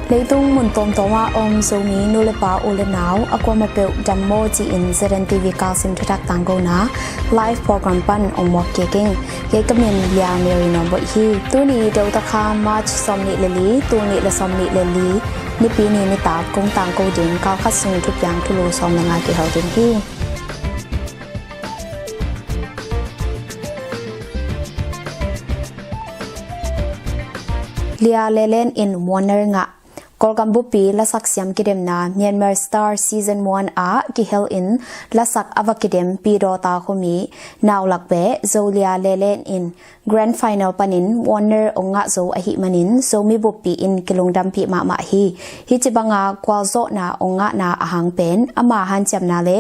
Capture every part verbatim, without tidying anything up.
Leitung mun tawmtawm ah om Zomi nu le pa u le nau a kuamah peuh dam maw ci-in Z N T V Kalsim thutak tangkona live program pan ong muak kik ing. Kei ka min Lia Mary Nuam Boih hi. Tuni Dotakha March sawmnih le li, tul nih le sawmnih le li, Nipi ni nitak kong tangko ding kalkhat sung thupiang thulu sawm le nga kihel ding hi. Lia Lelen in Warner ngah. Kawlgam buppi lasak siam kidemna Myanmar Star Season one ah kihel in lasak a va kidem Pi Dawta khuami naulak beh Zolia Lelen in Grand Final panin Warner ong ngah zo ahih manin Zomi buppi in kilungdampih mahmah hi. Hih ci banga gualzawhna ong ngahna ahang pen ama hanciamna le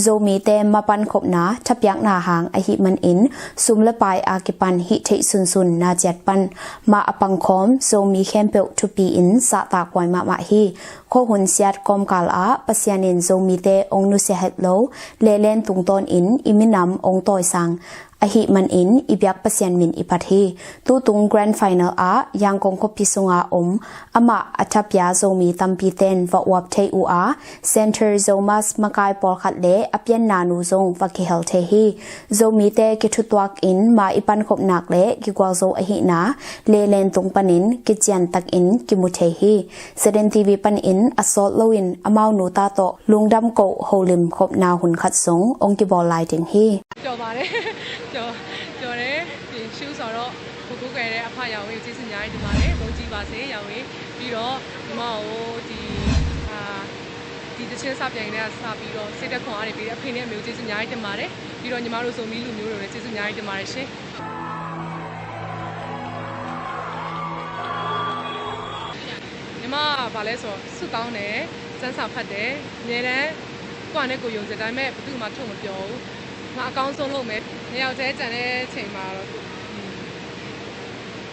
Zomite mapankhopna thapiakna hang ahih manin sum le pai a kipan hih theih sunsun na ciat pan mah a pangkhawm Zomi khempeuh thupi in zahtakhuai mahmah hi. Khuahun siat kawmkal ah Pasian in Zomite ong nusia het lo, Lelen tungtawn in i minam ong tawisang ahih manin i biak Pasian min i phat hi. Tutung Grand Final ah Yangon khuapi sunga om amah a thapia Zomi tampite'n va uap thei uh a, Center Zomus makai pawlkhat le a pianna nu zong va kihel thei hi. Zomite kithutuak in ma i pankhop nak le kigualzo ahihna Lelen tung panin kician takin kimu thei hi. Z N T V panin a sawt loin amau nuta tawh lungdam koh holim khopna hun khat zong ong kibawl lai ding hi. ပျော်ပါတယ်။ ပျော်ပျော်တယ်။ ဒီရှူးဆိုတော့ကိုကိုးကွယ်တဲ့အဖရာဝေးကိုကျေးဇူးအများကြီးတင်ပါတယ်။ ဘုန်းကြီးပါစေရာဝေး။ ပြီးတော့ညီမကိုဒီအာဒီတချင်းစပြိုင်တဲ့ကစပြီးတော့စိတ်သက်ခွန်အားတွေပေးတဲ့အဖေနဲ့အမေကိုကျေးဇူးအများကြီးတင်ပါတယ်။ ပြီးတော့ညီမတို့ဇိုမီးလူမျိုးတွေကိုလည်းကျေးဇူးအများကြီးတင်ပါတယ်ရှင်။ ညီမကဘာလဲဆိုတော့ဆုတောင်းတယ်။ စမ်းစာဖတ်တယ်။ အမြဲတမ်းကိုယ့်ဟာနဲ့ကိုယ်ယုံကြည်တယ်။ ဒါပေမဲ့ဘယ်သူမှထုတ်မပြောဘူး။ ငါအကောင်းဆုံးလုပ်မယ်။ နှစ်ယောက်တည်းကျန်တဲ့အချိန်မှာတော့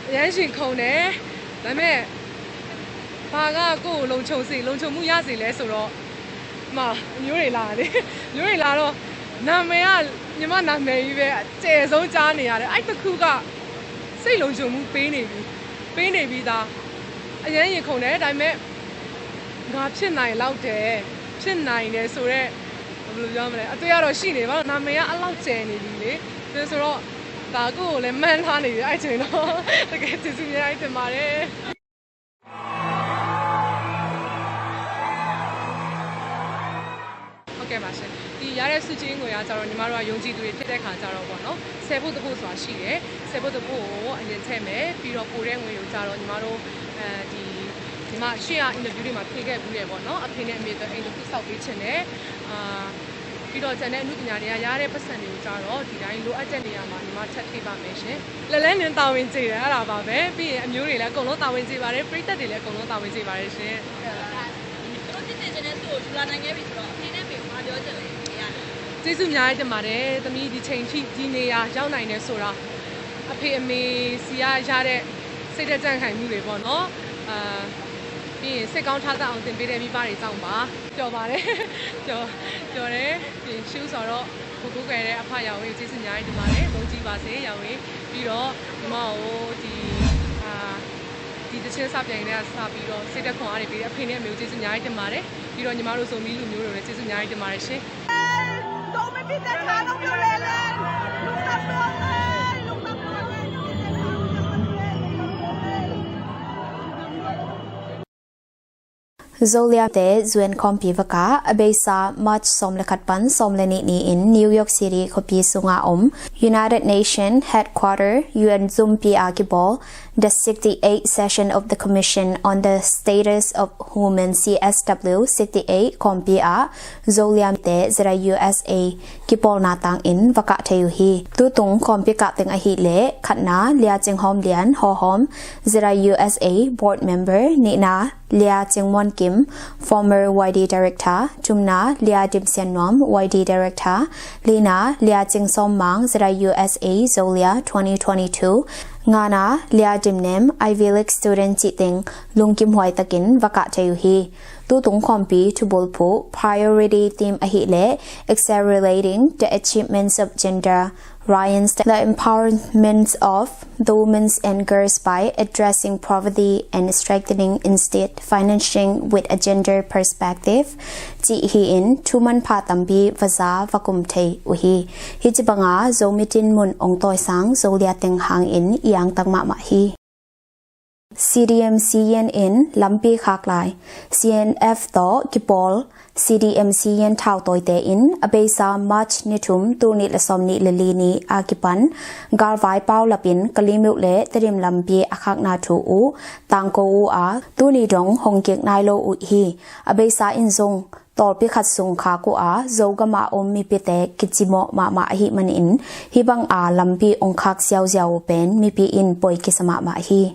အရမ်းရင်ခုန်တယ်။ ဒါပေမဲ့ဘာကကိုယ့်ကိုလုံခြုံစေလုံခြုံမှုရစေလဲဆိုတော့မမျိုးတွေလာတယ်မျိုးတွေလာတော့နာမည်ကညီမနာမည်ကြီးပဲအကျယ်ဆုံးကြားနေရတယ်။ အဲ့တစ်ခုကစိတ်လုံခြုံမှုပေးနေပြီပေးနေပြီးသားအရမ်းရင်ခုန်တယ်။ ဒါပေမဲ့ငါဖြစ်နိုင်လောက်တယ်ဖြစ်နိုင်တယ်ဆိုတော့ဘယ်လိုပြောမလဲအတွေ့အကြုံရှိနေပါတော့နာမည်ကအဲ့လောက်ကျယ်နေပြီလေ။ ဒါဆိုတော့ဒါကိုယ်ကိုလည်းမှန်းထားနေပြီအဲ့ချိန်တော့တကယ်ကျေးဇူးများကြီးတင်ပါတယ်။ ဟုတ်ကဲ့ပါရှင်ဒီရတဲ့စုချင်းငွေကကြတော့ညီမတို့ကယုံကြည်သူတွေဖြစ်တဲ့ခါကြတော့ပေါ့နော်ဆယ်ဖို့တစ်ဖို့ဆိုတာရှိတယ်ဆယ်ဖို့တစ်ဖို့ကိုအရင်ထည့်မယ်ပြီးတော့ပိုတဲ့ငွေကိုကြတော့ညီမတို့အဲဒီညီမရှေ့က interview တွေမှာဖြေခဲ့ဘူးတယ်ပေါ့နော်အဖေနဲ့အမေအတွက်အိမ်တစ်ခုစောက်ပေးခြင်းနဲ့အာပြီးတော့ကျန်တဲ့အမှုပညာတွေကရတဲ့ပတ်စံတွေကိုကြတော့ဒီတိုင်းလိုအပ်တဲ့နေရာမှာညီမထပ်ဖြည့်ပါမယ်ရှင်လက်လဲနင်းတာဝန်ကျေတယ်အဲ့ဒါပါပဲပြီးရင်အမျိုးတွေလည်းအကုန်လုံးတာဝန်ကျေပါတယ်ပြိသက်တွေလည်းအကုန်လုံးတာဝန်ကျေပါတယ်ရှင်။ သူတို့ဖြစ်စေချင်တဲ့သူ့ကိုယူလာနိုင်ခဲ့ပြီဆိုတော့အဖေနဲ့အမေကိုဘာပြောချင်လဲ။ ကျေးဇူးအများကြီးတင်ပါတယ်သမီးဒီချိန်ထိဒီနေရာရောက်နိုင်တယ်ဆိုတာအဖေအမေဆီကရတဲ့စိတ်သက်ကြံ့ခိုင်မှုတွေပေါ့နော်အာပြီးရင်စိတ်ကောင်းထားသင့်အောင်သင်ပေးတဲ့မိဘတွေကြောင့်ပါပြောပါတယ်ပြောပြောတယ်ပြီးရင်ရှူးဆိုတော့ကိုကိုးကွယ်တဲ့အဖရာဝေးကိုကျေးဇူးအများကြီးတင်ပါတယ်ဘုန်းကြီးပါစေရာဝေးပြီးတော့ညီမကိုဒီအာ ဒီတချင်းစပြိုင်တဲ့ကစပြီးတော့စိတ်သက်ခွန်အားတွေပေးတဲ့အဖေနဲ့အမေကိုကျေးဇူးအများကြီးတင်ပါတယ်ပြီးတော့ညီမတို့ဇိုမီးလူမျိုးတွေကိုလည်းကျေးဇူးအများကြီးတင်ပါတယ်ရှင်။ ဇိုလီယမ် Zolia te U N khawmpi vakah a beisa March sawm le khat pan sawm le nih ni-in New York City khuapi sunga om United Nations Headquarter U N zumpi a kibawl The sixty-eighth Session of the Commission on the Status of Women C S W sixty-eight khawmpi ah Zolia mite Zira U S A kipawlna tangin va kah thei uh hi. Tutung khawmpi kah teng ahih leh khatna Lia Cing Hawm Lian Haw Hawm Zira U S A Board Member, nihna Lia Cing Muan Kim, former Y D Director, thumna Lia Dim Sian Nuam, Y D Director, lina Lia Cing Sawm Mang, Zira U S A Zolia twenty twenty-two, ngana Lia Dim Nem, Ivy League student cih teng lungkim huai takin va kah thei uh hi. Tutung khawmpi thubulphuh priority theme ahih leh Accelerating the Achievements of Gender Ryan's The Empowerment of the Women and Girls by Addressing Poverty and Strengthening Instate Financing with a Gender Perspective cih hi-in thu manpha tampi va za va kum thei uh hi. Hih ci banga Zomi dinmun ong tawisang Zolia teng hangin i angtang mahmah hi. C D M C N in lampi khak lai. C N F tawh kipawl C D M C N thautawite in a beisa March ni thum, tul nih le sawm nih le li ni a kipan galvai paulapin Kalemyo le Tedim lampi a khakna thu uh tangko uh a, tuni dong hong kik nai lo uh hi. A beisa in zong tawlpi khat sung khak uh a, Zogam a om mipite kicimawh mahmah ahih manin hih banga lampi ong khak ziauziau uh pen mipi in poi kisa mahmah hi.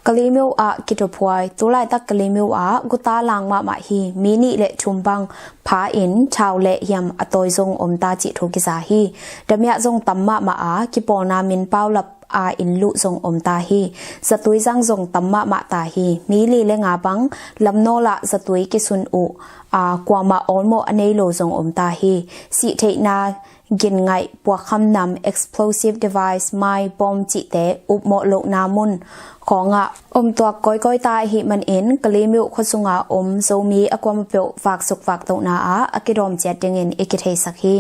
Kalemyo ah kitophuai. Tulaitak Kalemyo ah guta lang mahmah hi. Mi nih le thum bang pha in thau le hiam a tawi zong om ta cih thu kiza hi. Damiah zong tam mahmah a, kipawlna min paulap a inn luh zong om ta hi. Zatui zang zong tam mahmah ta hi. Mi li le nga bang lamnaw lah zatui kisun uh a, kuamah awlmawh a nei lo zong om ta hi. Sihtheihna, ginngaih, puakkham nam, explosive device, mai, bom cihte upmawh lohna mun khawngah om tuak kawikawi ta ahih manin Kalemyo khuasunga om Zomi a kuamah peuh vaksuk vaktohna ah a kidawm ciat dingin i kitheisak hi.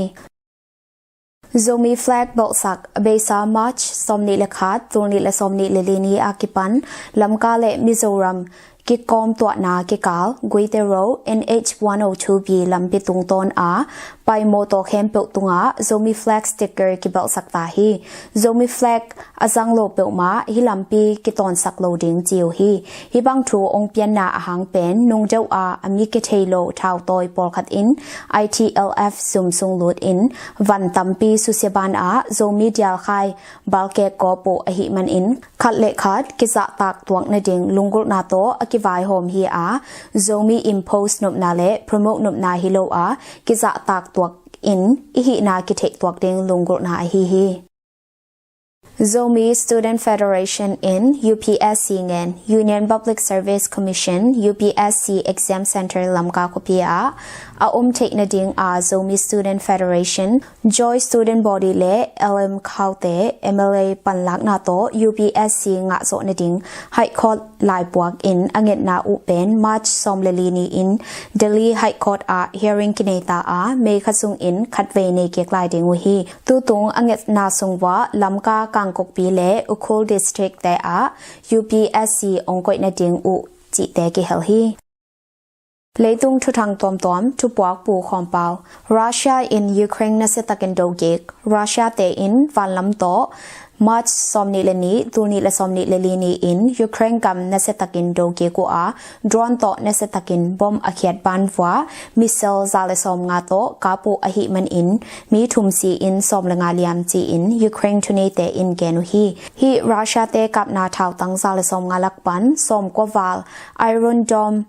Zomi flag bawlhsak. A beisa March sawm nih le khat, tul nih le sawm nih le li ni a kipan Lamka le Mizoram kikawm tuahna kikal Guite Road N H one oh two B lampi tungtawn a pai mawtaw khempeuh tungah Zomi flag sticker kibawlhsak ta hi. Zomi flag a zang lo peuhmah hih lampi kitawnsak lo ding ci uh hi. Hih bang thu ong pianna ahang pen nungdeuh a a mi kithei lo thautawi pawlkhat in I T L F zum sung lut in van tampi susia banah Zomi dialkhai balkek gawp uh ahih manin khat le khat kizahtak tuak nading lunggulhna tawh a kivaihawm hi a, Zomi impose nopna le promote nopna hi lo a, kizahtak tuak in i hihna kitheih tuak ding lunggulhna ahi hi. Zomi Student Federation in U P S C ngen. Union Public Service Commission, U P S C Exam Center Lamka khuapi ah a om theih nading a Zomi Student Federation, Joy Student Body le L M Khaute M L A panlakna tawh U P S C ngahzawh nading High Court laipuak in a ngetna uh pen March sawm le li ni-in Delhi High Court ah hearing kinei ta a, May kha sungin khatvei nei kik lai ding uh hi. Tutung a ngetna sung uah Lamka, Kangkokpi le Ukhrul District te ah U P S C ong koih nading uh cihte kihel hi. Leitung thuthang tuamtuam, thupuak Pu Khawm Pau. Russia in Ukraine nasiatakin dokik. Russia te in vanlam tawh March sawm nih le nih, tul nih le sawm nih le li ni-in Ukraine gam nasiatakin dokik uh a, drone tawh nasiatakin bom a khiat ban vua, missile za le sawm nga tawh kap uh ahih manin mi thum si-in sawm le nga liam ci-in Ukraine thuneite in gen uh hi. Hih Russia te kapna thautang za le sawm nga lak pan sawm kua val Iron Dome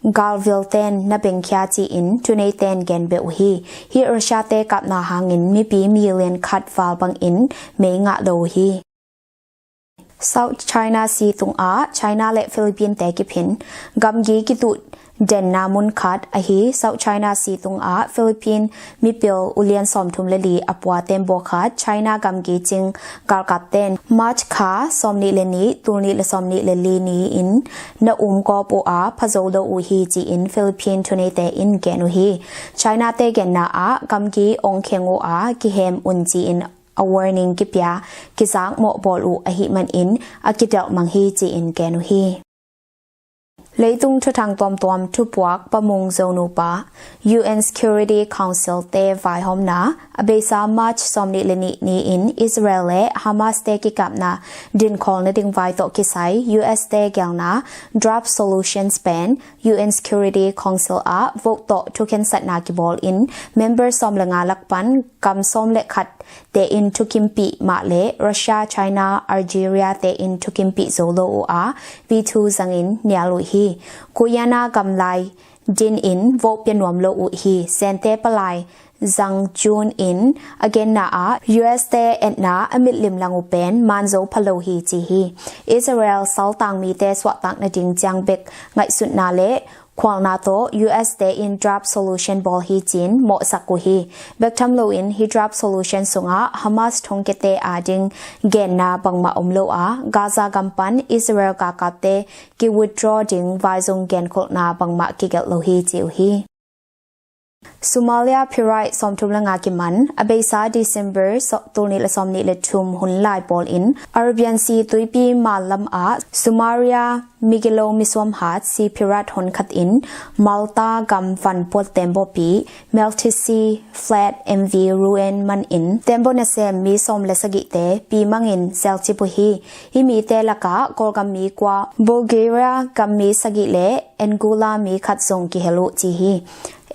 galvil ten na bengkhia ci-in thuneiten gen beh uh hi. Hih Russia te kapna hangin mipi million khat val bangin mei ngah lo uh hi. South China Sea tungah China le Philippine te kiphin gamgi kituh denna mun khat ahi South China Sea tungah Philippine mipil ulian sawmthum le li a pua tembaw khat China gamgi cing galkapten March kha sawm nih le nih, tul nih le sawm nih le li ni-in na um kawp uh a, phazo lo uh hi ci-in Philippine thuneite in gen uh hi. China te genna ah gamgi ong kheng uh a, kihem un ci-in a warning kipia, kizak mawhbawl uh ahih manin a kidelh mang hi ci-in gen uh hi. Leitung thuthang tuamtuam, thupuak Pa Mung Zonupa. U N Security Council te vaihawmna. A beisa March sawm nih le nih ni-in Israel le Hamas te kikapna dinkhawl nading vai tawh kisai U S te gelna draft solutions pen U N Security Council ah vote tawh thukhensatna kibawl in member sawm le nga lak pan gam sawm le khat te in thukimpih mah le Russia, China, Algeria te in thukimpih zo lo uh a, veto zangin nial uh hi. Guyana gamlai din in vote pia nuam lo uh hi. Sente palai zang June in a genna ah U S te etna a mitlim lang uh pen man zo pha lo hi ci hi. Israel saltang mite suahtak nading ciang bek ngaihsutna le khualna tawh U S te in draft solution bawl hi ci-in mawhsak uh hi. Bek tham loin hih draft solution sungah Hamas thongkiate ading genna bangmah om lo a, Gaza gam pan Israel galkapte ki-withdraw ding vaizong genkholhna bangmah kigelh lo hi ci uh hi. Somalia Pirate sawmthum le nga kiman, a beisa December so-, tulnih le sawmnih le thum hun lai pawl in Arabian Sea tuipi mal lam ah Somalia migilo misuam hat Sea Pirate honkhat in Malta gam van puat tembaw pi Meltisi Flat M V Ruen man in tembaw nasem mi sawm le sagihte pi mangin zelcip uh hi. Hih mite lakah Kawlgam mi kua, Bulgaria gam mi sagih le Angola mi khat zong kihel uh ci hi.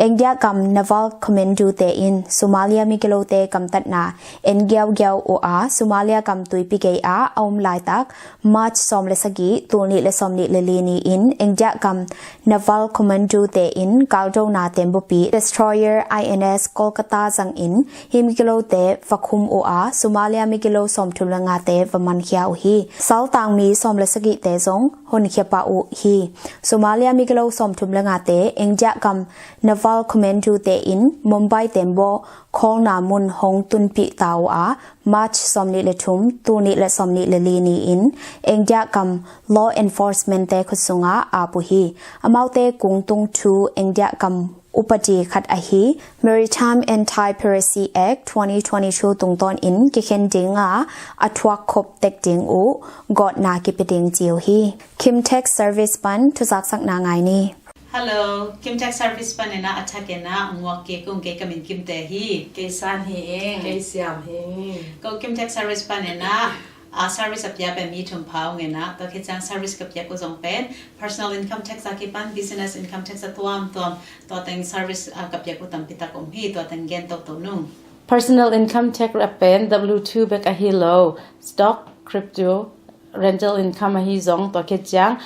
Engdia gam Naval Commando te in Somalia migilote gamtatna en giaugiau uh a, Somalia gam tuipi gei ah a om laitak March sawm le sagih, tulnih le sawmnih le li ni in Engdia gam Naval Commando te in galdona tembaw pi destroyer I N S Kolkata zang in hih migilote va khum uh a, Somalia migilo sawmthum le ngate va mankhia uh hi. Saltang mi sawm le sagihte zong honkhia pah uh hi. Somalia migilo sawmthum le ngate Engdia gam Naval Commando te in Mumbai tembaw khawlna mun hong tunpih ta uh a, March sawmnih le thum, tulnih le sawmnih le li ni in Engdia gam law enforcement te khut sungah ap uh hi. Amaute kungtung thu Engdia gam upadi khat ahi Maritime Anti-Piracy Act twenty twenty-two tungtawn in kikhen ding a, a thuak khop tek ding uh gawtna kipia ding ci uh hi. Kim Tech Service pan thuzaksakna ngai ni. Hello, Kim Tech Service pan ina a thak ina nguak ke kung ke kamin Kim te hi. Kei San hi e, kei Siam hi. Ko Kim Tech Service pan ina a service a pia pen mi thum pha ung ina, tua khit ciang service ka piak uh zong pen personal income tax a kipan, business income tax a tuamtuam, tua teng service a ka piak uh tampi tak om hi, tua teng gen toto nung. Personal income tax a pen W two bek ahi lo, stock, crypto, rental income ahi zong, tua khit ciang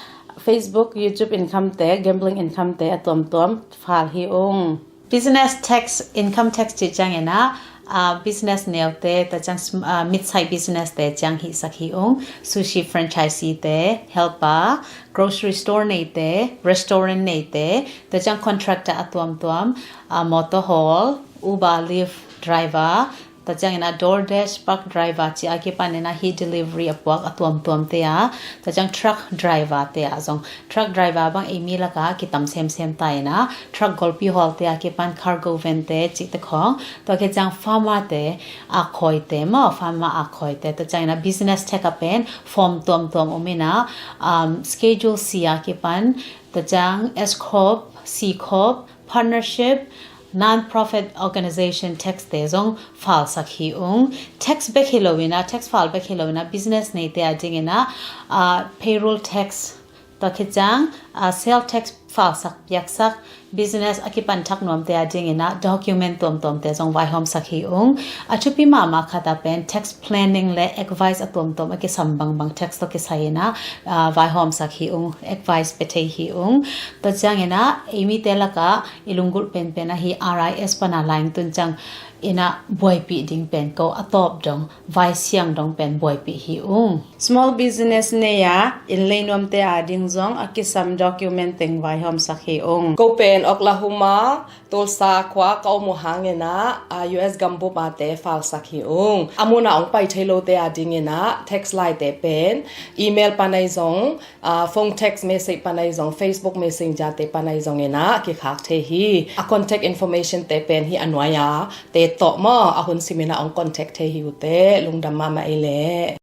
Facebook, YouTube income te, gambling income te a tuamtuam fal hi ung. Business tax, income tax cih ciang ina, ah, business neute, tua ciang sm-, ah, mid-size business te ciang hihsak hi ung. Sushi franchisee te, helper, grocery store neite, restaurant neite, tua ciang contractor a tuamtuam, ah, motor haul, Uber, Lyft driver, tua ciang ina DoorDash, Pug driver cih a kipan ina hih delivery a puak a tuamtuam te a, tua ciang truck driver te a zong, truck driver bang ei mi laka kitam semsem ta ina, truck golpi hawl te a kipan cargo van te cih te khong, tua khit ciang farmer te a khawi te maw, farmer a khawi te, tua ciang ina business tax a pen form tuamtuam om ina, um, Schedule C a kipan, tua ciang S corp, C corp, partnership, non-profit organization tax te zong falsak hi ung. Tax bek hi lo ina, tax fal bek hi lo ina, business neite a ding ina, ah, payroll tax, tua khit ciang, ah, sale tax falsak piaksak, business a kipan thak nuamte a ding ina, document tuamtuamte zong vaihawmsak hi ung. A thupi mahmah khat a pen tax planning le advice a tuamtuam a kisam bangbang tax tawh kisai ina, ah, vaihawmsak hi ung, advice pia thei hi ung. Tua ciang ina, ei mite laka i lunggulh penpen ahi R I S pana laing tun ciang ina buaipih ding pen ko a tawp dong, vaisiang dong pen buaipih hi ung. Small business nei a inn lei nuamte a ding zong a kisam document teng vaihawmsak hi ung. Ko pen Oklahoma, Tulsa khua ka om uh hang ina, ah, U S gambup a te falsak hi ung. A mun a ong pai thei lote a ding ina, tax laite pen, email panai zong, ah, phone text message panai zong, Facebook Messenger te panai zong ina, kikhak thei hi. A contact information te pen hi a nuai a, te tawh maw, a hun sim ina ong contact thei hi uh te, lungdam mahmah ei le.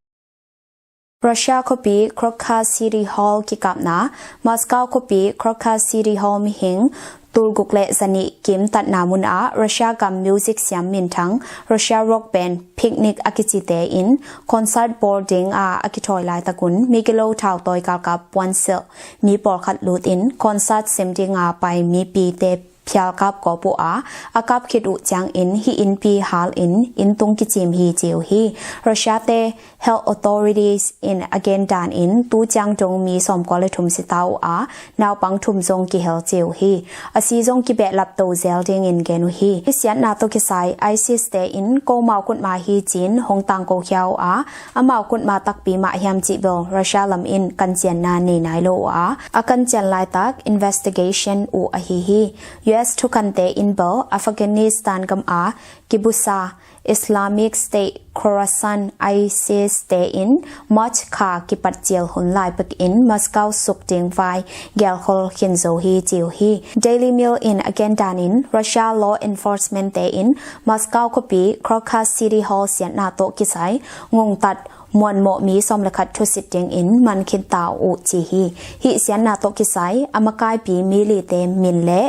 Russia khuapi Krakow City Hall kikapna, Moscow khuapi Krakow City Hall mihing tulguk le zanih kim tatna mun ah Russia gam music siam minthang Russia rock band Picnic a kicite in concert bawl ding a a kithawi laitakun migilo thautawi galkap puansilh mi pawlkhat lut in concert sim ding a pai mipite phial kap kawp uh a, a kap khit uh ciangin hih innpi hal in inntung kicim hi ci uh hi. Russia te health authorities in a gen dan in tu ciang dong mi sawmkua le thum si ta uh a, naupang thum zong kihel ci uh hi. A si zong kibehlap to zel dingin gen uh hi. Hih siatna tawh kisai ISIS te in ko mau kutma hi ci-in hong tangko khia uh a, amau kutma takpi mah hiam cih bel Russia lam in kancianna nei nai lo uh a, a kancian laitak investigation uh ahi hi. US thukhante in bel Afghanistan gam a kibusa Islamic State Khorasan ISIS te in March kha kipat cial hun lai pek in Moscow suk ding vai gelkhol khin zo hi ci uh hi. Daily Mail in a gen dan in Russia law enforcement te in Moscow khuapi Crocus City Hall siatna tawh kisai ngongtat muanmawh mi sawm le khat thusit dingin man khin ta uh ci hi. Hih siatna tawh kisai a makaipi mi lite min le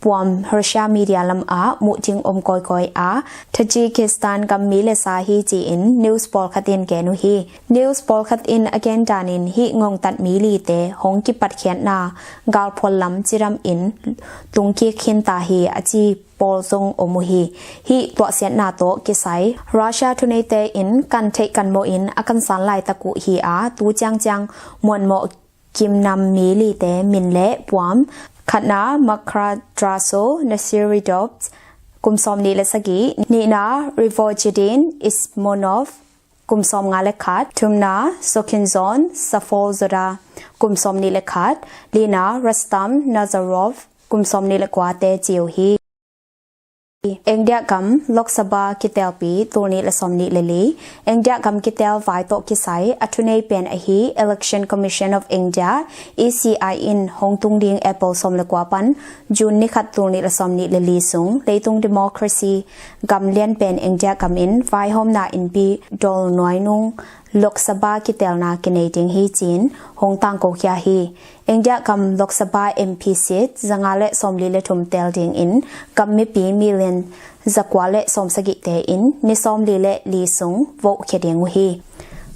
puam Russia media lam ah muh ding om kawikawi a, Tajikistan gam mi le sa hi ci-in news pawlkhat in gen uh hi. News pawlkhat in a gen dan in hih ngongtat mi lite hong kipatkhiatna galphual lam cidam in tungkik khin ta hi a ci pawl zong om uh hi. Hih tuahsiatna tawh kisai Russia thuneite in kan theih kan mawh in a kansan laitak uh hi a, tu ciangciang muanmawh kimnam mi lite min le puam, khatna Makhradraso Nasiridov, kum sawm nih le sagih, nihna Rivojidin Ismonov, kum sawm nga le khat, thumna Sokhinzon Safolzoda, kum sawm nih le khat, lina Rustam Nazarov, kum sawm nih le kua te ci uh hi. India gam Lok Sabha kitelpi tul nih le sawm nih le li. India gam kitel vai tawh kisai a thunei pen ahi Election Commission of India, ECI in hong tung ding April sawm le kua pan June ni khat tul nih le sawm nih le li sung leitung democracy gam lian pen India gam in vaihawmna innpi dol nuai nung Lok Sabha kitelna kinei ding hi ci-in hong tangko khia hi. India gam Lok Sabha MP seat zanga le sawmli le thum tel dingin gam mipi million zakua le sawmsagih te in ni sawmli le li sung vote khia ding uh hi.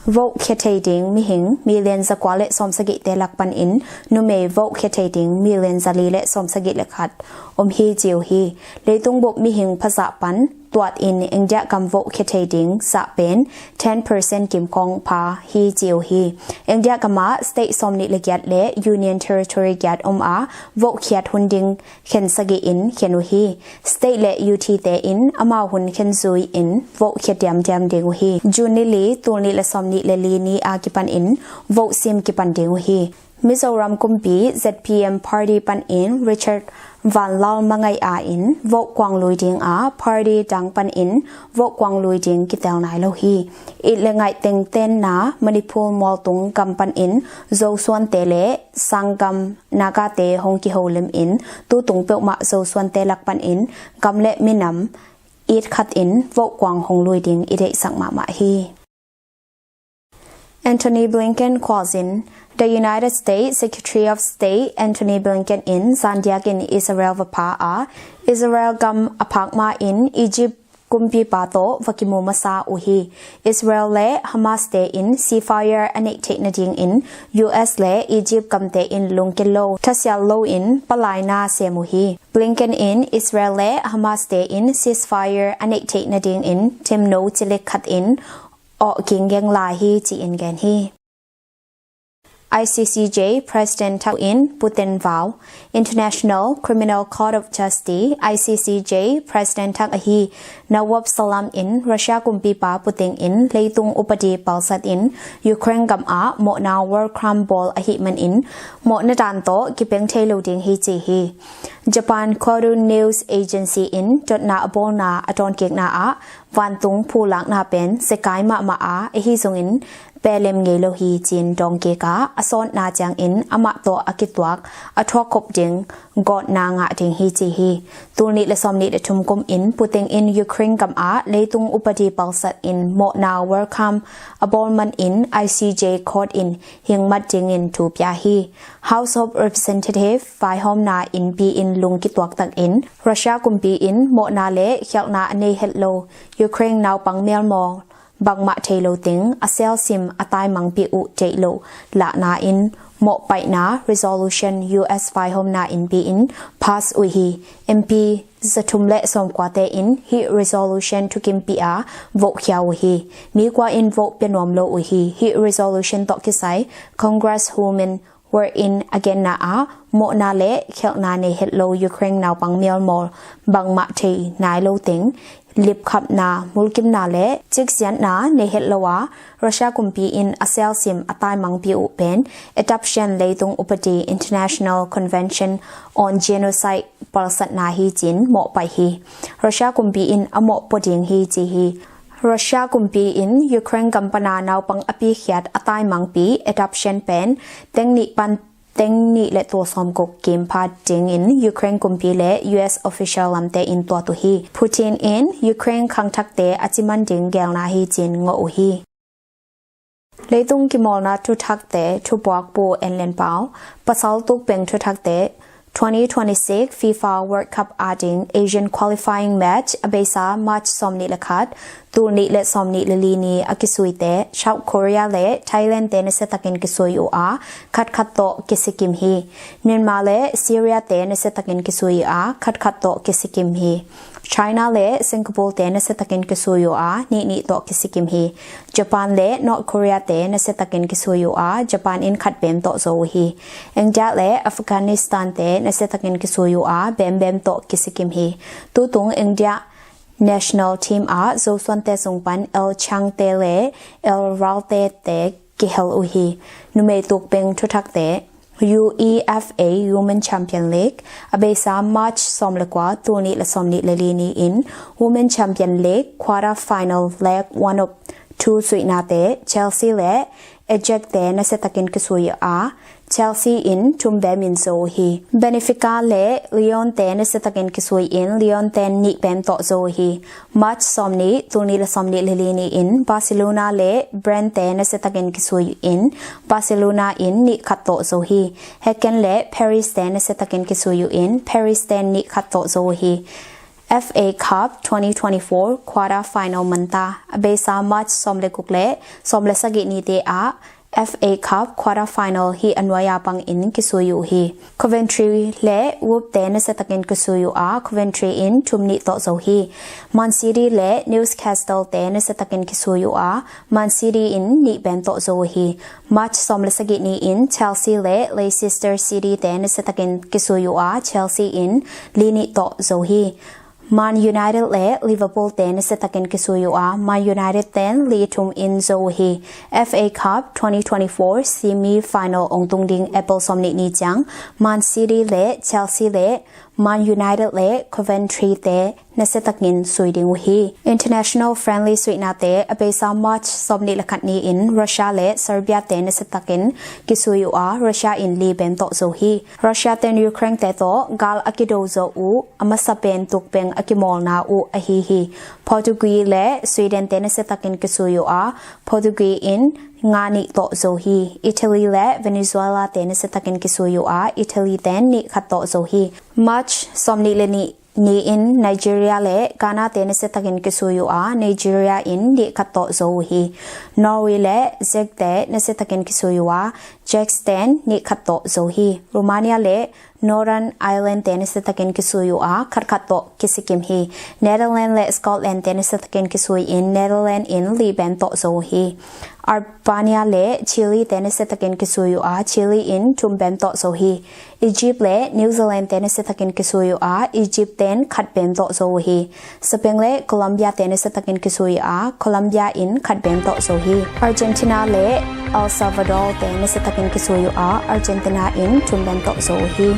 Vote khia thei ding mihing million zakua le sawmsagih te lak panin numei vote khia thei ding million zali le sawmsagih le khat om hi ci uh hi. Leitung bup mihing phazah pan tuat in India gam vote khia thei ding zah pen ten percent kim kawng pha hi ci uh hi. India gam ah state sawmnih le giat le union territory giat om a, vote khiat hun ding khen sagih in khen uh hi. State le UT te in amau hun khen zui in vote khia diamdiam ding uh hi. June ni li tul nih le sawmnih le li ni a kipan in vote sim kipan ding uh hi. Mizoram kumpi ZPM party panin Richard Vanlalmangaih a in vote kuang lui ding a, party dang panin vote kuang lui ding kitel nai lo hi. It le ngaih tengtenna Manipur mualtung gam panin Zosuante le Sangam Nagate hong kiho lem in tutung peuhmah Zosuante lak panin gam le minam it khat in vote kuang hong lui ding i deihsak mahmah hi. Antony Blinken khualzin. The United States Secretary of State Antony Blinken in zandiakin Israel va pha a, Israel gam a phak ma in Egypt kumpipa tawh va kimu masa uh hi. Israel le Hamas te in ceasefire a neih theih nadingin US le Egypt gamte in lungkil lo, thasial lo in palaina sem uh hi. Blinken in Israel le Hamas te in ceasefire a neih theih nadingin themno cilik khat in awh kinggeng lai hi ci-in gen hi. ICCJ President thak in puten vau. International Criminal Court of Justice, ICCJ President thak ahi Nawaf Salam in Russia kumpipa Putin in leitung upadi palsat in Ukraine gam ah mawhna war crime bawl ahih manin mawhna dan tawh kipeng thei lo ding hi ci hi. Japan Kyodo News Agency in dotna a bawlna a tawnkikna ah vantung phulakna pen zekai mahmah a, ahi zongin pelem ngei lo hi ci-in dawngkik a, a sawtna ciangin amah tawh a kituak a thuakkhop ding gawtna ngah ding hi ci hi. Tul nih le sawmnih le thum kum in Putin in Ukraine gam ah leitung upadi palsat in mawhna war crime a bawl manin ICJ Court in hingmat dingin thu pia hi. House of Representative vaihawmna innpi in lung kituak takin Russia kumpi in mawhna le khialhna a nei het lo Ukraine naupang melmawl bangmah thei lo teng a selsim a taimangpih uh deih lo lahna in mawhpaihna resolution U S vaihawmna innpi in pass uh hi. M P zathum le sawmkuate in hih resolution thukimpih a vote khia uh hi. Mi kua in vote pia nuam lo uh hi. Hih resolution tawh kisai Congresswoman Warren in a genna ah mawhna le khelhna nei het lo Ukraine naupang mialmawl bangmah thei nai lo teng lipkhapna, mulkimna le ciksiatna nei het lo a, Russia kumpi in a selsim a taimangpi uh pen adoption leitung upadi International Convention on Genocide palsatna hi ci-in mawhpaih hi. Russia kumpi in a mawhpaw ding hi ci hi. Russia kumpi in Ukraine gam pana naupang a pikhiat a taimangpi adoption pen teng nih pan teng nih le tul sawmguk kim pha dingin Ukraine kumpi le U S official lamte in tuat uh hi. Putin in Ukraine khangthakte a ciman ding gelna hi ci-in ngawh uh hi. Leitung kimawlna thuthakte thupuakpu En Lian Pau, pasal tukpeng thuthakte, twenty twenty-six FIFA World Cup ading Asian qualifying match a beisa March sawmnih le khat, tul nih le sawmnih le li ni a kisuite, South Korea le Thailand te nasiatakin kisui uh a, khatkhat tawh kisikim hi. Myanmar le Syria te nasiatakin kisui uh a, khatkhat tawh kisikim hi. China le Singapore te nasiatakin kisui uh a, nih nih tawh kisikim hi. Japan le North Korea te nasiatakin kisui uh a, Japan in khat bem tawh zo uh hi. India le Afghanistan te nasiatakin kisui uh a, bem bem tawh kisikim hi. Tutung India national team ah Zosuante sung pan El Changte le El Ralte te kihel uh hi. Numei tukpeng thuthakte, UEFA Women Champion League a beisa March sawm le kua, tul nih le sawmnih le li ni in Women Champion League quarter final leg one of two suihnate Chelsea le Ajax te nasiatakin kisui uh a, Chelsea in thum bem in zo uh hi. Benfica le Lyon te nasiatakin kisui in Lyon ten nih bem tawh zo uh hi. March sawmnih, tul nih le sawmnih le li ni in Barcelona le Brest te nasiatakin kisui in Barcelona in nih khat tawh zo uh hi. Hecken le Paris te nasiatakin kisui uh in Paris ten nih khat tawh zo uh hi. F A Cup twenty twenty-four quarter final manta a beisa March sawm le guk le sawm le sagih nite ah F A Cup quarter final hih a nuai-a bangin kisui uh hi. Coventry le Wolves te nasiatakin kisui uh a, Coventry in thum nih tawh zo hi. Man City le Newcastle te nasiatakin kisui uh a, Man City in nih bem tawh zo uh hi. March sawm le sagih ni in Chelsea le Leicester City te nasiatakin kisui uh a, Chelsea in li nih tawh zo hi. Man United le Liverpool te nasiatakin kisui uh a, Man United ten li thum in zo uh hi. F A Cup twenty twenty-four semi final ong tung ding April sawmnih ni ciang Man City le Chelsea le Man United le Coventry te nasiatakin sui ding uh hi. International friendly suihnate a beisa March sawmnih le khat ni in Russia le Serbia te nasiatakin kisui uh a, Russia in li bem tawh zo hi. Russia ten Ukraine te tawh gal a kido zawh uh a masa pen tukpeng a kimawlna uh ahi hi. Portugal le Sweden te nasiatakin kisui uh a, Portugal in nga nih tawh zo hi. Italy le Venezuela te nasiatakin kisui uh a, Italy ten nih khat tawh zo hi. March sawmnih le nih ni in Nigeria le Ghana te nasiatakin kisui uh a, Nigeria in nih khat tawh zo uh hi. Norway le Czech te nasiatakin kisui uh a, Czech ten nih khat tawh zo hi. Romania le Northern Ireland te nasiatakin kisui uh a, khatkhat tawh kisikim hi. Netherlands le Scotland te nasiatakin kisui in Netherlands in li bem tawh zo uh hi. Albania le Chile te nasiatakin kisui uh a, Chile in thum bem tawh zo hi. Egypt le New Zealand te nasiatakin kisui uh a, Egypt ten khat bem tawh zo uh hi. Spain le Colombia te nasiatakin kisui uh a, Colombia in khat bem tawh zo hi. Argentina le El Salvador te nasiatakin kisui uh a, Argentina in thum bem tawh zo uh hi.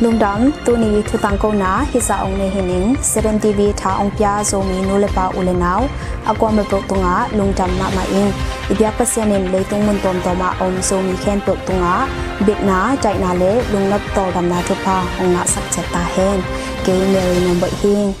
Lungdam, tuni thu tangkona hih zah ong nei hi ning. Seven T V tha ong pia Zomi nu le pa u le nau a kuamah peuh tungah lungdam mahmah ing. I biak Pasian in leitung mun tuamtuam ah om Zomi khempeuh tungah bitna, daihna le lungnop tawldamna thupha hong ngahsak ciat ta hen. Kei Mary Nuamboih hi ing.